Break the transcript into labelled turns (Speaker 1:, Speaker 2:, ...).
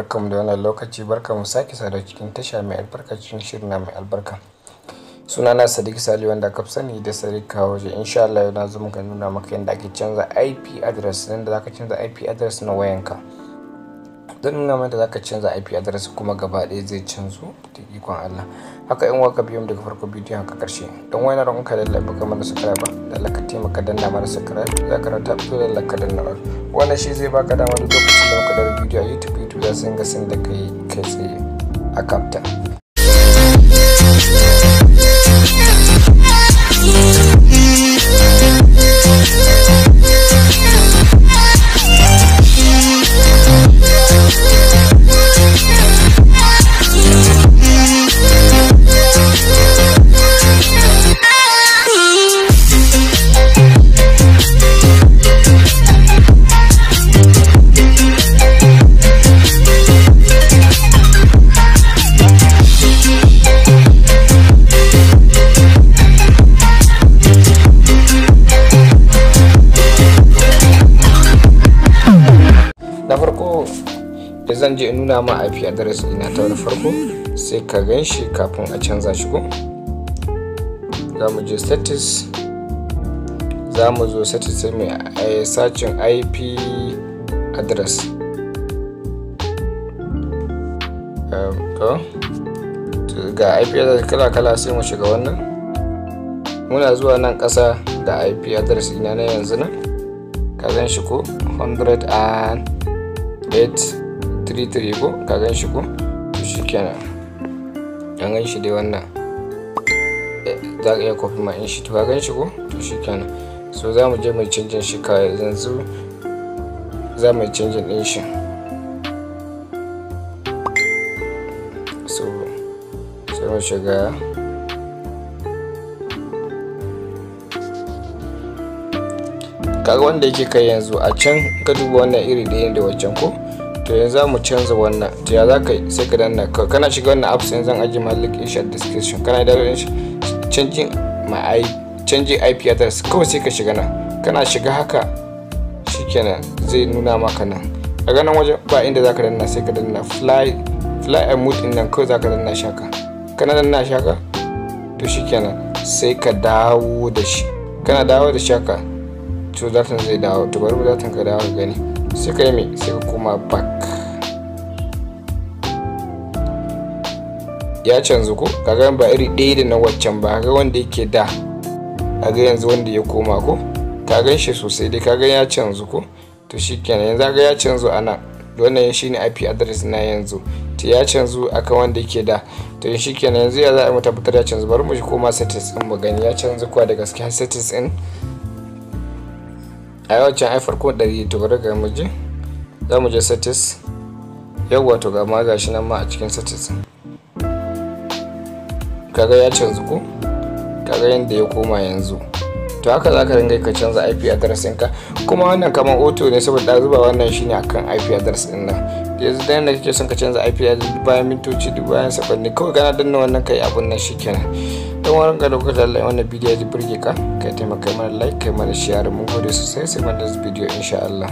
Speaker 1: Barkanmu da wannan lokaci, barkanmu sake saduwa cikin tasha mai albarka, cikin shirin na mai albarka. Sunana Sadiq Sali wanda aka fi sani da Sadiq Kawoje. Insha Allah yau na zo muka nuna maka yadda ake canza IP address, yadda zaka canza IP address na wayanka. Zan nuna maka yadda zaka canza IP address kuma gaba ɗaya zai canzu da ikon Allah. Haka in waka biyo mu daga farko bidiyon haka ƙarshe. Don wani roƙon ka lallai baka mana subscribe ba, lallai ka taimaka danna mana subscribe, za ka rata fito lallai ka danna all. Wannan shi zai baka dama duk lokacin da muka ɗaura bidiyo a YouTube, YouTube za su dinga sanar da kai kai tsaye a kafta. Na farko da zan je in nuna ma IP address ina ta wani farko sai ka gan shi kafin a canza shi ko. Za mu je status, za mu zo status sai mu yi searching IP address. To ga IP address kala kala sai mu shiga wannan. Muna zuwa nan ƙasa ga IP address ina na yanzu nan. Ka gan shi ko 108.33 ko ka gan shi ko, to shikenan. Ka gan shi dai wannan, za ka iya copy ma in shi, to ka gan shi ko, to shikenan. So za mu je mu canjin shi ka yanzu, za mu canjin din shi. So sai mu shiga kaga wanda yake kai yanzu a can, ka duba wannan iri ɗaya da wancan ko. To yanzu za mu canza wannan. To ya za ka yi? Sai ka danna kana shiga wannan apps ɗin, zan ajiye ma link in description. Kana da shi changing my changing IP address, kawai sai ka shiga nan. Kana shiga haka shikenan zai nuna maka nan. Kaga nan wajen ba inda za ka danna, sai ka danna fly and mute ɗin nan, kawai za ka danna shi haka. Kana danna shi haka to shikenan sai ka dawo da shi. Kana dawo da shi haka to datan zai dawo. To bari datan ka dawo ka gani, sai ka yi mai, sai ka koma back. Ya canzu ko, kaga ba iri ɗaya da na waccan ba, kaga wanda yake da, kaga yanzu wanda ya koma ko, ka gan shi sosai dai, kaga ya canzu ko. To shikenan yanzu kaga ya canzu a nan. Wannan shine IP address na yanzu, to ya canzu akan wanda yake da. To shikenan yanzu ya za a mu tabbatar ya canzu. Bari mu koma settings din mu gani ya canzu kuwa da gaskiya settings din. A yawancin ai farko 100, to bari ga mu je, za mu je settings. Yawwa, to ga ma gashi nan ma a cikin settings kaga ya canzu ko, kaga yanda ya koma yanzu. To haka za ka dinga ka canza IP address ɗinka. Kuma wannan kamar auto ne saboda zuba wannan shine akan IP address ɗin nan. Yanzu dan da kake son ka canza IP address bayan mintoci, duk bayan sakonni, kawai kana danna wannan kai abun nan shikenan. Don wannan ka dauka da wannan bidiyo ya burge ka, kai taimaka mana like, kai mana share. Mun gode sosai, sai mun da bidiyo insha Allah.